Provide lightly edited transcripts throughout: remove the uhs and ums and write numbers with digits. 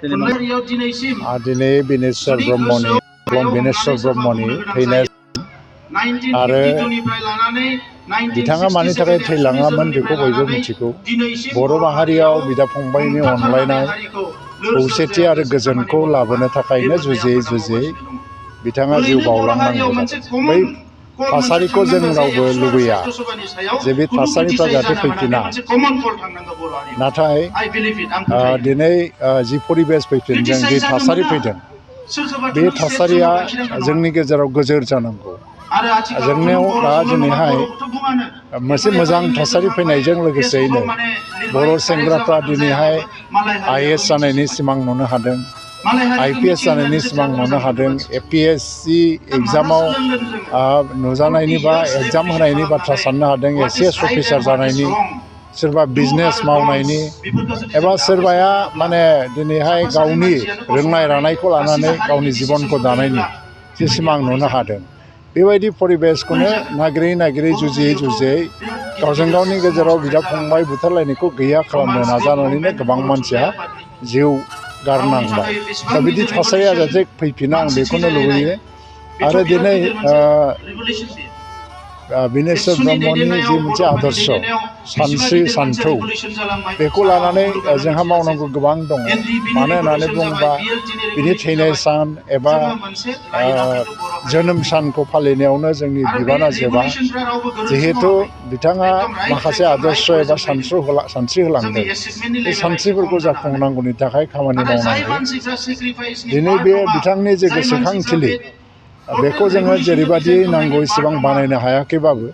दिनै बिनेश्वर ब्रह्मनि थैनाय आरो बिथाङा मानि थाखाय थैलाङामोन बेखौ बयबो मिथिगौ। बर' माहारियाव बिदा फंबायनि अनलायनाय खौसेथि आरो गोजोनखौ लाबोनो थाखायनो जुजियै बिथाङा जिउ बावलांनांगौ जादों। बै थासारिखौ जों रावबो लुबैया जे बे थासारिफ्रा जाहाथे फैफिना। नाथाय दिनै जि परिबेस फैफिनदों, जि थासारि फैदों, बे थासारिया जोंनि गेजेराव गोजोर जानांगौ। जोंनियाव दा दिनैहाय मोनसे मोजां थासारि फैनायजों लोगोसेयैनो बर' सेंग्राफ्रा दिनैहाय IAS जानायनि सिमां नुनो हादों, IPS जानायनि सिमां नुनो हादों, APSC एग्जामाव नुजानायनि बा एग्जाम होनायनि बाथ्रा साननो हादों, ACS अफिसार जानायनि, सोरबा बिजनेस मावनायनि, एबा सोरबाया माने दिनैहाय गावनि रोंनाय रानायखौ लानानै गावनि जिबनखौ दानायनि जे सिमां नुनो हादों। बेबायदि परिबेसखौनो नागिरै जुजियै गावजों गावनि गेजेराव बिदा फंबाय बुथारलायनायखौ गैया खालामनो नाजानानैनो गोबां मानसिया जिउ गारनांबाय। दा बिदि थासारिया जाहाथे फैफिना आं बेखौनो लुबैयो। आरो दिनै बिनेश्वर ब्रह्मनि जि मोनसे आदर्श सानस्रि सानथौ, बेखौ लानानै जोंहा मावनांगौ गोबां दङ। मानो होननानै बुङोबा बिनि थैनाय सान एबा जोनोम सानखौ फालिनायावनो जोंनि बिबाना जोबा। जिहेथु बिथाङा माखासे आदर्श एबा सानस्रि होलांदों, बे सानस्रिफोरखौ जाफुंनांगौनि थाखाय खामानि मावनांगौ। दिनै बे बिथांनि जे गोसोखांथिलि, बेखौ जोङो जेरैबायदि नांगौ इसेबां बानायनो हायाखैबाबो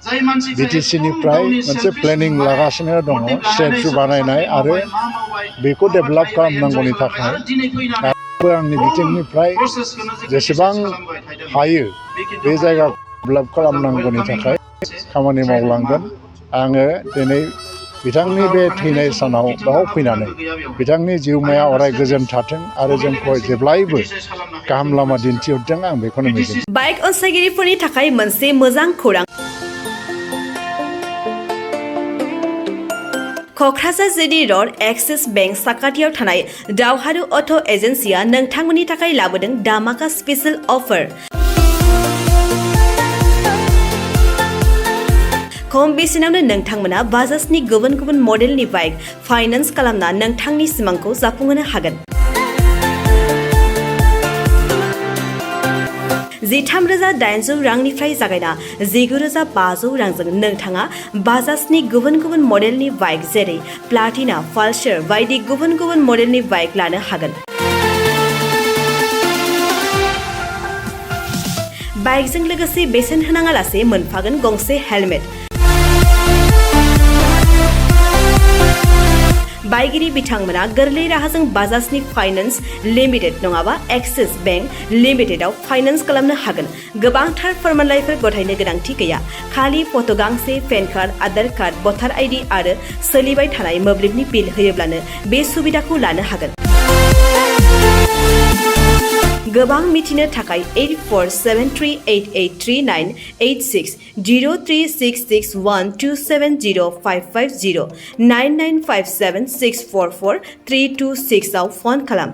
BTCनिफ्राय मोनसे प्लेनिं लागासिनो दङ स्टेचु बानायनाय आरो बेखौ डेभेलप खालामनांगौनि थाखाय। आंनि बिथिंनिफ्राय जेसेबां हायो बे जायगाखौ डेभेलप खालामनांगौनि थाखाय खामानि मावलांगोन। आङो दिनै बिथांनि बे थैनाय सानाव बेयाव फैनानै बिथांनि जिउमाया अराय गोजोन थाथों आरो जोंखौ जेब्लायबो गाहाम लामा दिन्थिहरथों, आं बेखौनो मिजिं। बाइक अनसायगिरिफोरनि थाखाय मोनसे मोजां खौरां। Kokrajhar JD road axis bank साखाथियाव थानाय दावहारु अट' एजेन्सिया नोंथांमोननि थाखाय लाबोदों धामाका स्पेशेल अफार। खम बेसेनावनो नोंथांमोना बाजाजनि गुबुन गुबुन मडेलनि बाइक फाइनान्स खालामना नोंथांनि सिमांखौ जाफुंहोनो हागोन। 13,800 रांनिफ्राय जागायना 19,500 रांजों नोंथाङा बाजाजनि गुबुन गुबुन मडेलनि बाइक जेरै प्लाटिना, पालसार बायदि गुबुन गुबुन मडेलनि बाइक लानो हागोन। बाइकजों लोगोसे बेसेन होनाङालासे मोनफागोन गंसे हेलमेट। बाइगिरि बिथांमोना गोरलै राहाजों बाजाजनि फाइनान्स लिमिटेड नङाबा एक्सिस बेंक लिमिटेडआव फाइनान्स खालामनो हागोन। गोबांथार फोरमानलाइफोर गथायनो गोनांथि गैया। खालि फट' गांसे, पेन कार्ड, आधार कार्ड, भटार ID आरो सोलिबाय थानाय मोब्लिबनि बिल होयोब्लानो बे सुबिदाखौ लानो हागोन। गोबां मिथिनो थाखाय 8473883986 03661270550 9957644326 आव फन खालाम।